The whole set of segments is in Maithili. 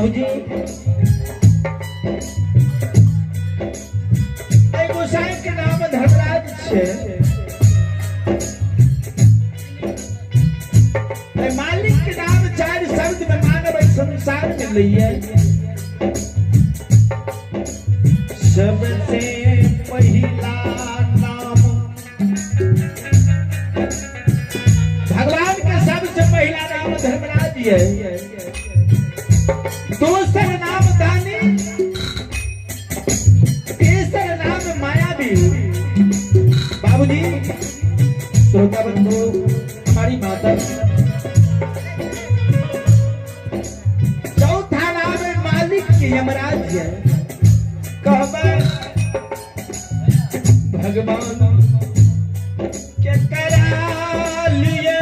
बाबूजी एहि गोसाई के नाम धर्मराज छै। एहि मालिक के नाम चार शब्द में मानव एहि संसार में लैये। सबसे पहिला नाम भगवान के सबसे पहला नाम धर्मराज है, दोसर नाम दानी, तेसर नाम मायावी। बाबूजी श्रोता बंधु हमारी माता, चौथा नाम है मालिक के यमराज है। कहबे भगवान के करा लिए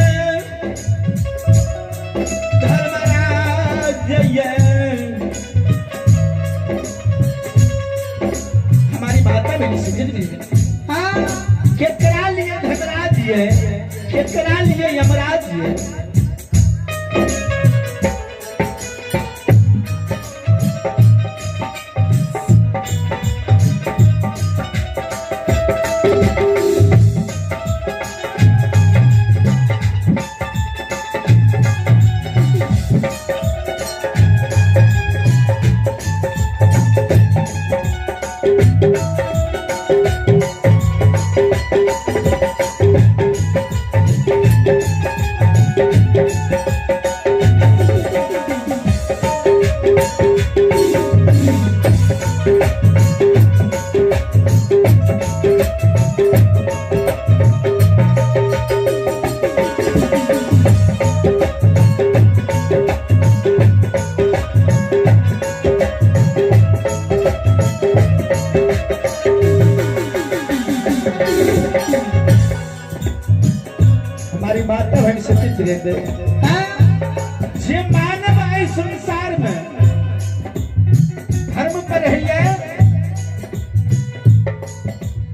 धर्मराज ये। हमारी माता मेरी सजन भी है। हाँ, केकरा लिए धर्मराज ये, केकरा लिए यमराज ये। हमारी माता बहन सती रहते जे मानव आए संसार में धर्म पर है,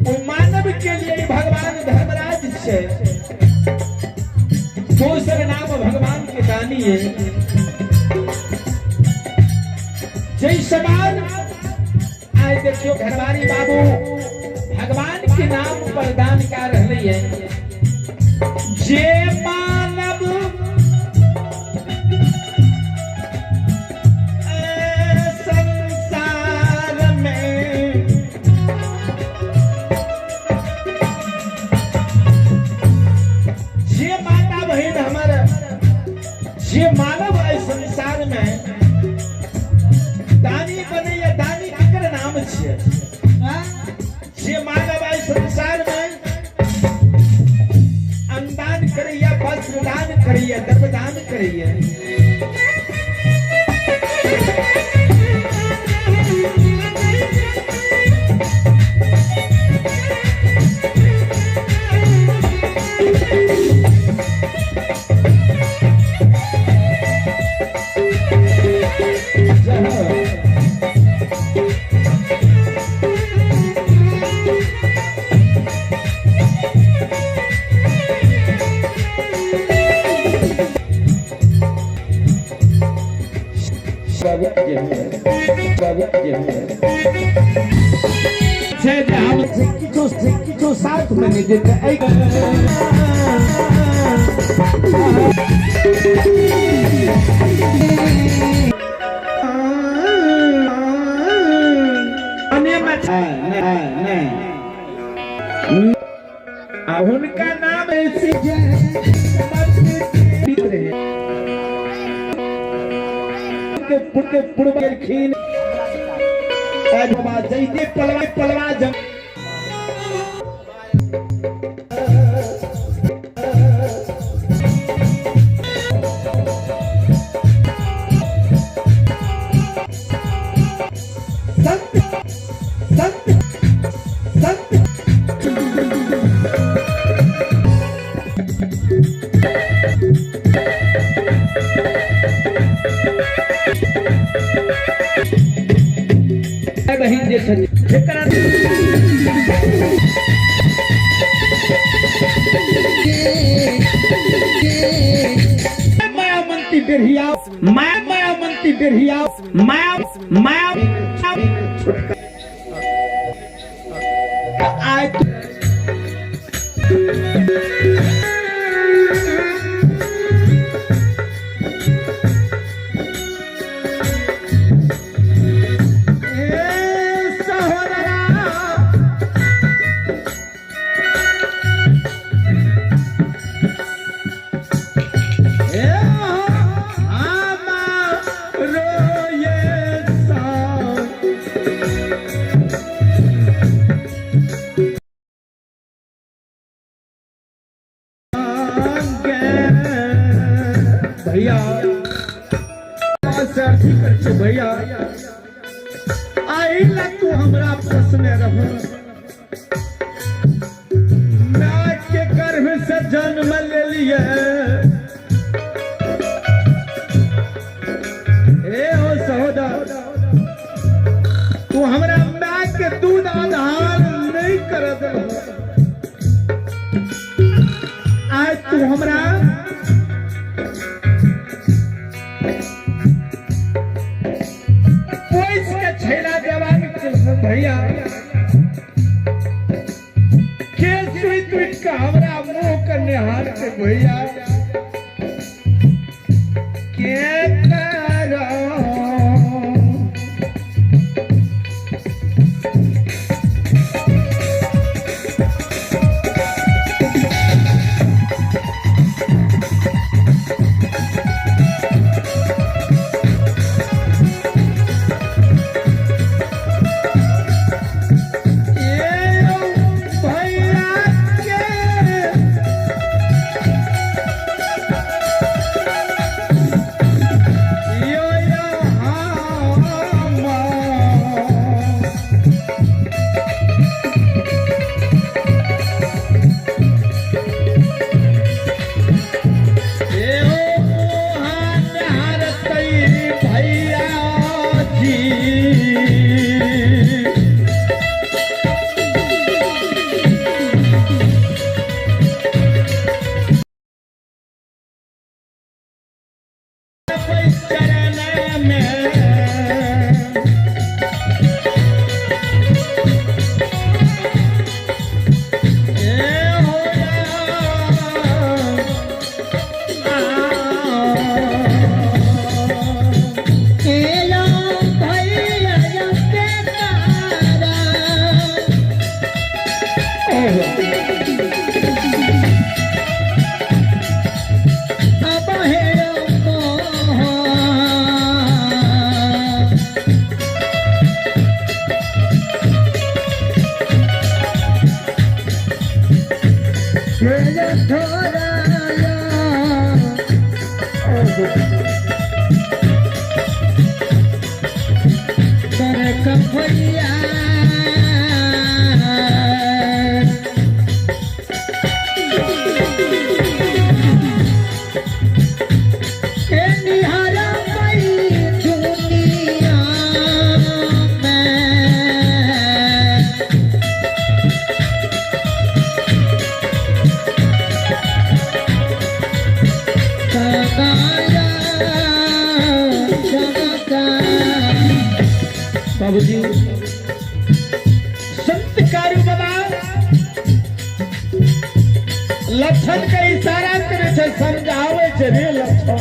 वो मानव के लिए भगवान धर्मराज से दोसर नाम भगवान के दानी है। जय समान आए देखियो घरवारी बाबू भगवान के नाम पर दान क्या रहे है। जे मानव संसार में जे माता बहन हमारे जे मानव है संसार में दानी बने या दानी केकर नाम छे। जे मानव है संसार में अन्नदान करिए, वस्त्र दान करिए, द्रव्य दान करिए। जय हो। छै जे हम किछो किछो साथ में नहि देतै। एहि आ हुनका नाम ऐसे के पूर्व खीन बाबा जैते पलवा पलवा जम संत संत संत बहिन जे छथि जेकरा मायामंती बेरिया माया मायामंती राति बेढ़िया माया माया आय। ए सहोदरा, ए हमारो ये भैया से अर्जी करै छै भैया, आइ लग तू हमरा पोसने रह, माय के गर्भ से जन्म लेलिए। ए हो सहोदर, तू हमरा माय के दूध आधार नहीं कर देलहो। आज तू हमरा पोस के छैला जवान केलहो। भैया के सुति उठि के हमरा मुंह के निहार के भैया के करो। ए भैया के यो यो हम ए ओ हारतई भैया जी। चरण में ए हो एलो भैया के तारा, अब हेरो मोह। हेलो थोराया, कर भैया। ए निहारा मई दुनिया में। सदाया जगता। बाबूजी, संत कारू बाबा लक्षण के इशारा करे छै, समझावे छै, रे लक्षण,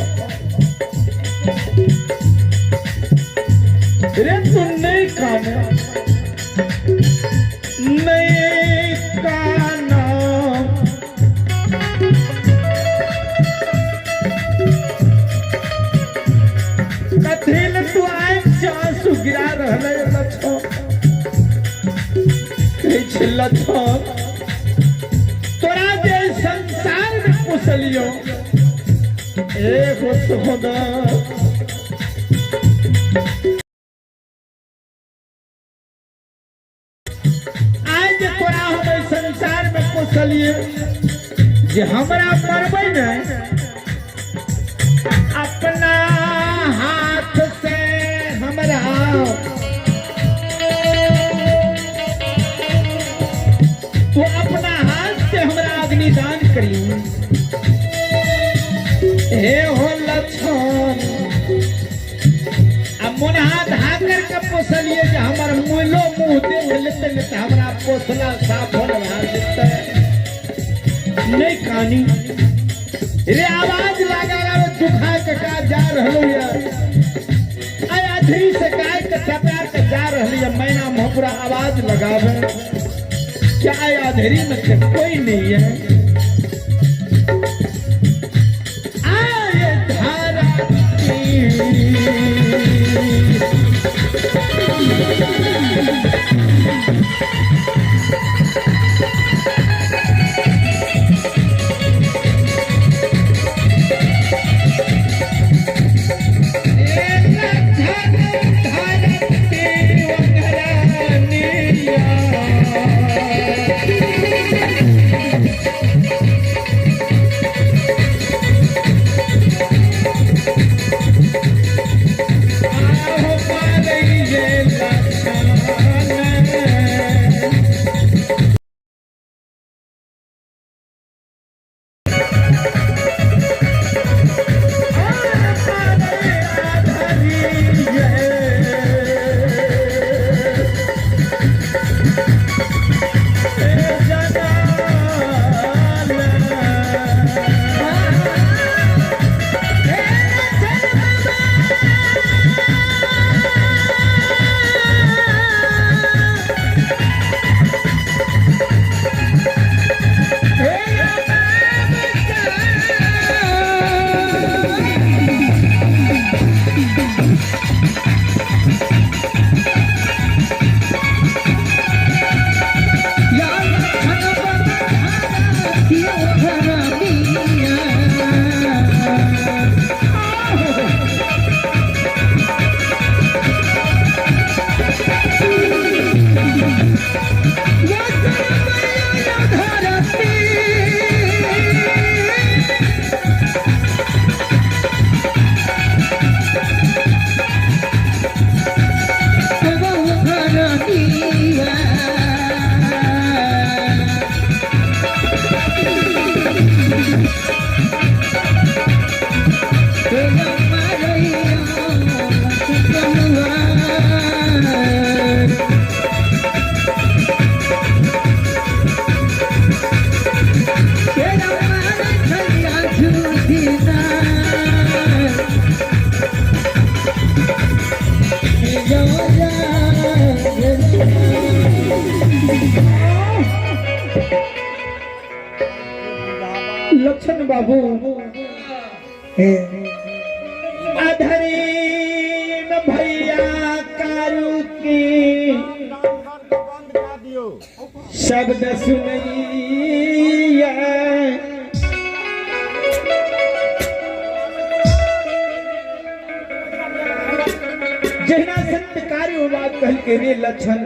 रे तू नहीं काने, नहीं काना। कथिल तू आँखि से आंसू गिरा रहले लक्षण? कहै छै, लक्षण, तोरा जे संसार में पोसलियो, एगो सहोदर, आज जे तोरा हम एहि संसार में पोसलिए, जे हमरा मरबै ने, अपना हाथ से हमरा तू अपना हाथ से हमरा अग्निदान करी। हे हो लक्षण। धाकर के पोसलिए जे हमर मुलो मुंह देख लेते लेते हमरा पोसला साफल भए जेतै। नहीं कानी रे आवाज लगा रहा दुखा के का जा रहलो ये आय अधरी से गाय के टपा के जा रहली है मैना मोहपुरा आवाज लगावे क्या आय अधरी में से कोई नहीं है। आय धारा लक्ष्मण बाबू अधरी में भैया कारू की शब्द सुनैया जहिना संत कार्य बात कहल के रे लक्षण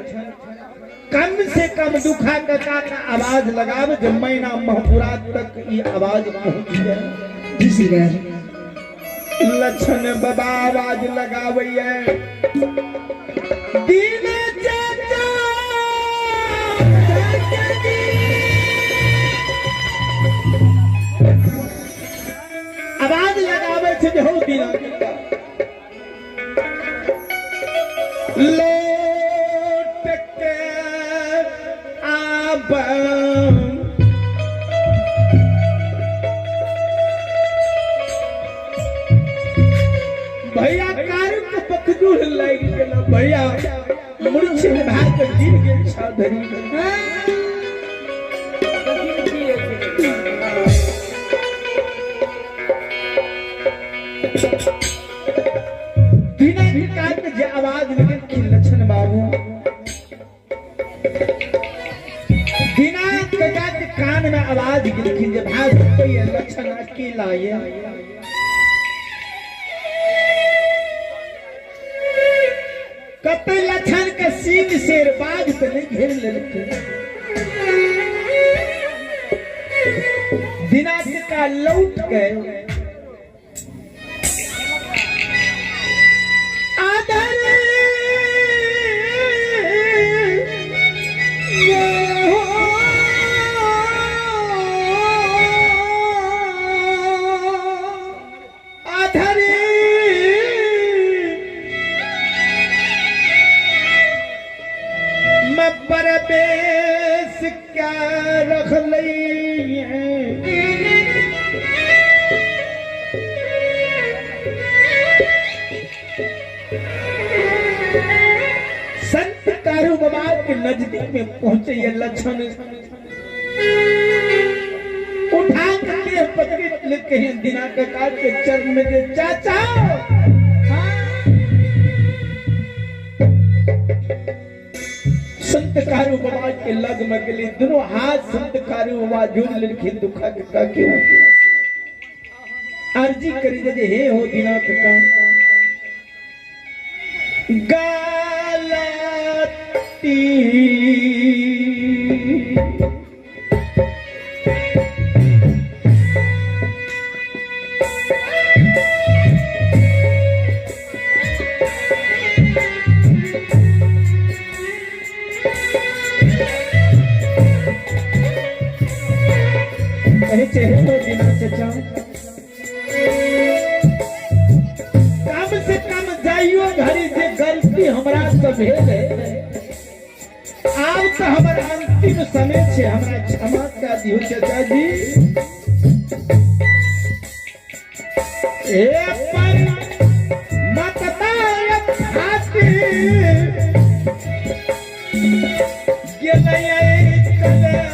कम से कम दुखा कका का आवाज लगाव जब महीना महपुरा तक ये आवाज पहुंच जाए। जी सरकार। लक्षण बाबा आवाज लगावैया दीन चाचा आवाज लगावे छे जे हो दीना लोट के आब भैया कार के पकजूर लाग गेल भैया मूर्छित भए के गिर गेल छाधरी। बिना कान के जे आवाज लगेलखिन लक्षण बाबू बिना कका के कान में आवाज गेलखिन जे भाग ये लक्षण अकेला ये कते लक्षण के सीन शेर बाज पे नहीं घेर लेलखिन। बिना का लौट गए प्रवेश क्या रखलै। संत कारू बाबा के नजदीक में पहुंचे ये लक्षण उठा के पकड़ ले कहीं दिना काका के चरण में दे चाचा। संत कारू बाबा के लग में गेली, दोनों हाथ संत कारू बाबा जोड़ लेलखिन दुखा काका के अर्जी करी जे हे हो दिना काका गालती कहे चेहरे तो दिना चचा कम से कम जाइयो घड़ी जे गलती हमरा से भेल है, आब तो हमर अंतिम समय छे, हमरा क्षमा कर दियो चचा जी। ए पर मतदाय खातिर गेलै कलेजा।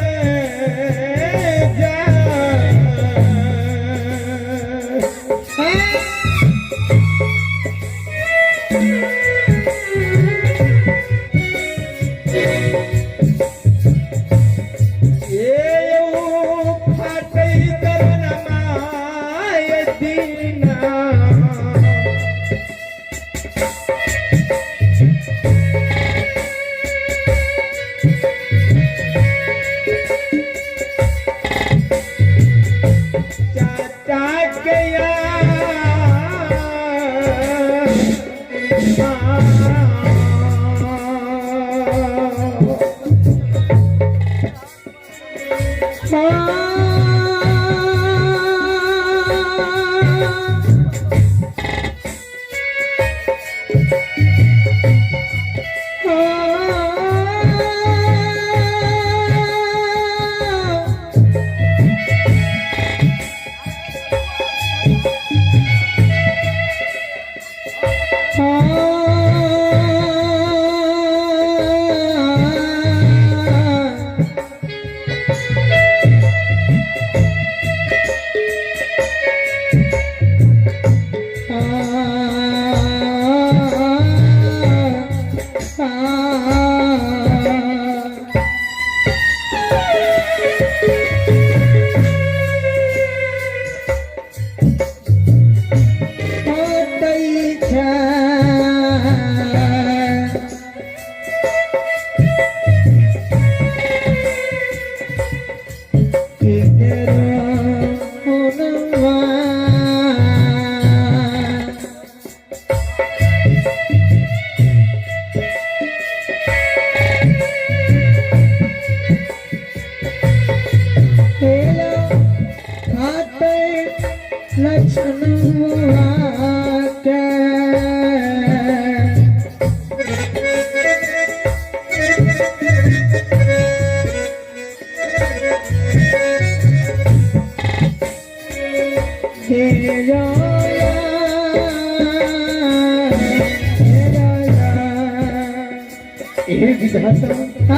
हे विधाता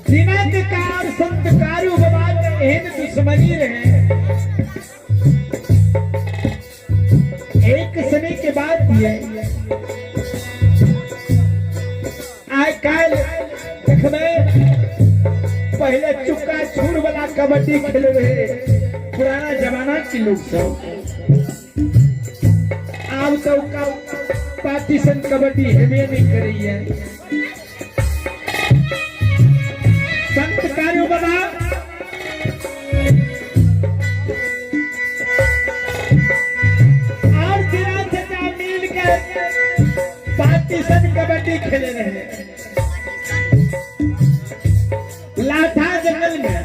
जिना के कार संत कारू बाबा के एहन दुश्मनी रहे। एक समय के बाद ये आइ काल्हि देखबै पहले चुक्का छूर वाला कबड्डी खेले रहे पुराना जमाना के लोग सब, आब तो पार्टीशन कबड्डी हेबे नहीं करैया। संत कारू बाबा और दिना चचा मिल के पार्टीशन कबड्डी खेले रहे लाठा जंगल में।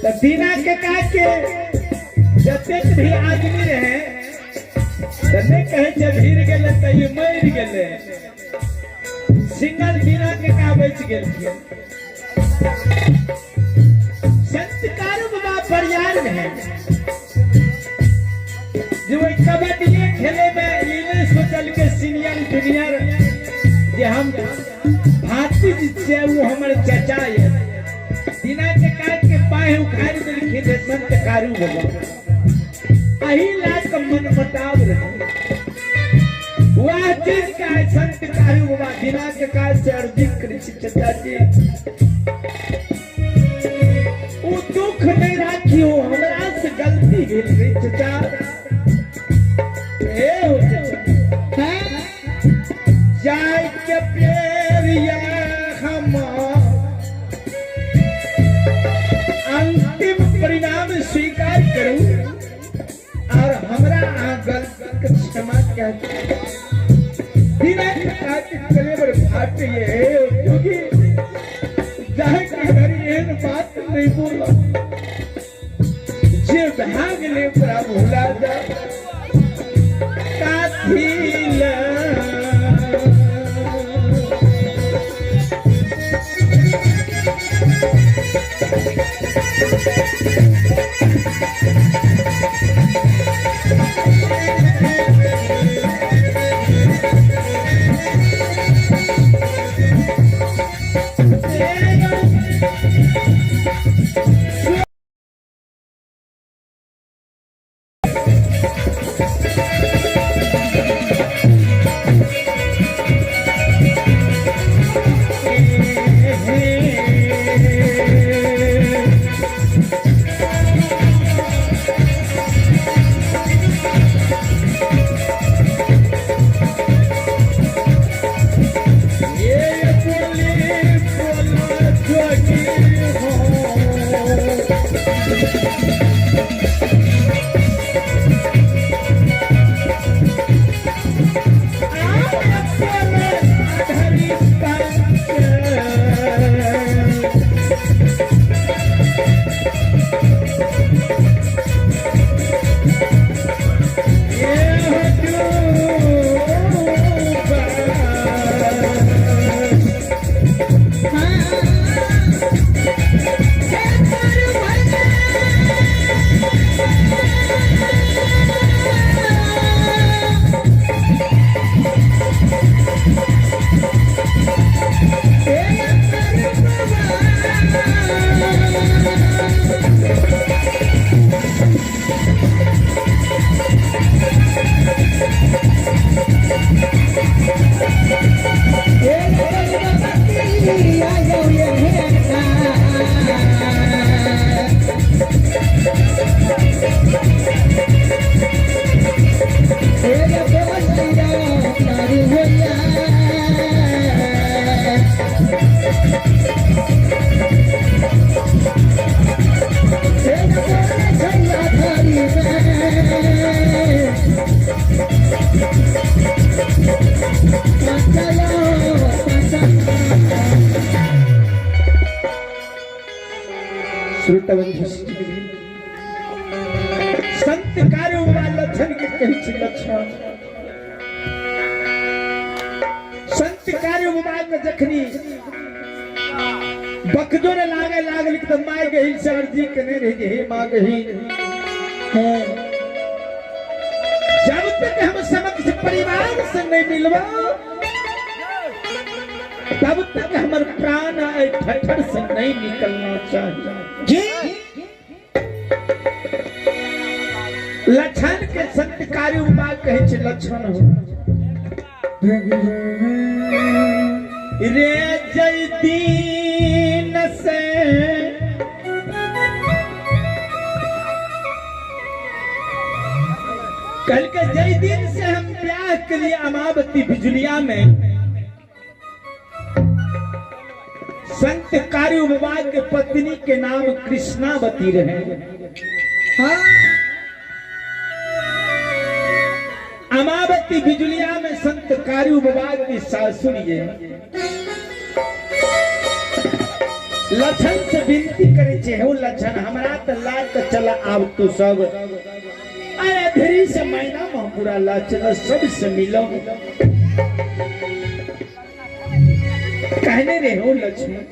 तो दीना के का के जतेक भी आदमी रहे तो नहीं कहे जे भीड़ गेले तो ये मर गेले, सिंगल बिना के का बच गेलखिन। संत कारू बाबा परियार रहे जे ओहि कबड्डीए खेले में ई नहीं सोचल के सीनियर जूनियर जे हम भातिज छियै ओ हमर चचा ये। बिना के काट के पाए उखाड़ देलखिन रे संत कारू बाबा। अही लाज के मन मटाव रहे वह चीज का है संत कारू बाबा बिना के काज से अर्जी करै छी चचा जी ओ दुख नहीं राखियो हमरा से गलती भेल रे चचा। हे हो चचा जाय के पेरिया हम अंतिम परिणाम स्वीकार करू और हमरा अहाँ गलती के क्षमा कह बिना के कलेवर फाट ये क्योंकि जाए के घड़ी एहन बात नहीं बोला जे भाग ले ओकरा भुला जा काथी ला। ये बोले बोला जोगी हो। श्रोताबंधु संत कार्य लक्षण के कहै छै लक्षण संत कार्य के जखनी बकजोर लागे लागल त my गहिल से अर्जी केने रही हे माँ गही जब तक हम समक्ष परिवार से नहीं मिलबा तब तक हमर प्राण आए ठठर से नहीं निकलना चाहिए। जी लक्षण के संत कार्य उपाय कहै छै लक्षण हो रे जय दीन से कल के जय दिन से हम ब्याह के लिए अमावती बिजुलिया में संत कार्य बाबा के पत्नी के नाम कृष्णावती रहे। अमावती बिजुलिया में संत कार्य बाबा की सासुर ये लक्षण से विनती करे छे हो लक्षण हमरा त लाग के चला आब तू सब अरे धीरे से महीना में पूरा लक्षण सब से मिलो। कहने रहे हो लक्ष्मण,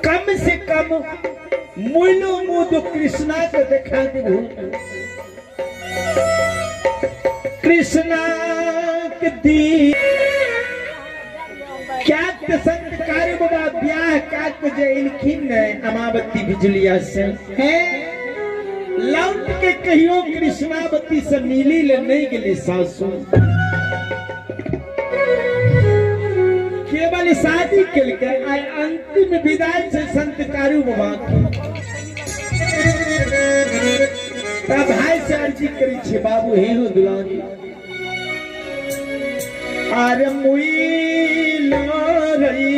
कम से कम मुइलो मुँह तो कृष्णा के देखा देबू। कृष्णा के दी क्या के संत कारी बाबा ब्याह का के जे इलखिन ने अमावती बिजलिया से है लौट के कहियो कृष्णावती से मिली ले नहीं गेली सासू। केवल शादी केलकै आइ अंतिम विदाई से संत कारी बाबा के। तब भाई से अर्जी करी छे बाबू हे हो दुलारी आरे मुई लो रही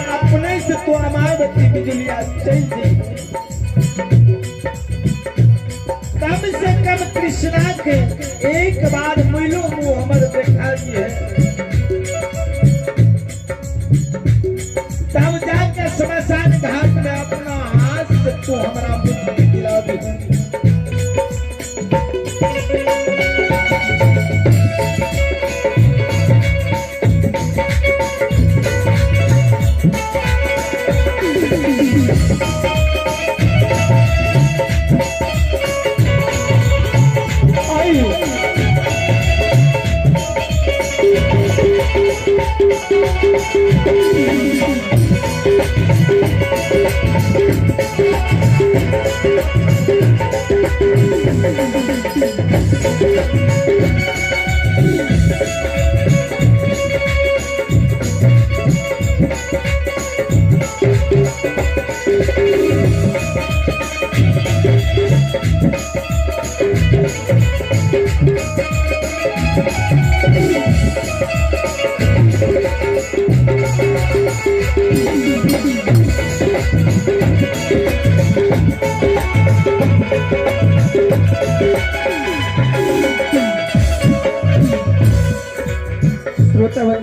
अपने से तो अमावती बिजलिया चल दी। कम से कम कृष्णा के एक बार मिलो मुँह हमर देखा दिए, तब जाके शमशान घाट में अपना हाथ से तू हमारा मुख दिला दी।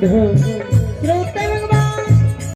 हो।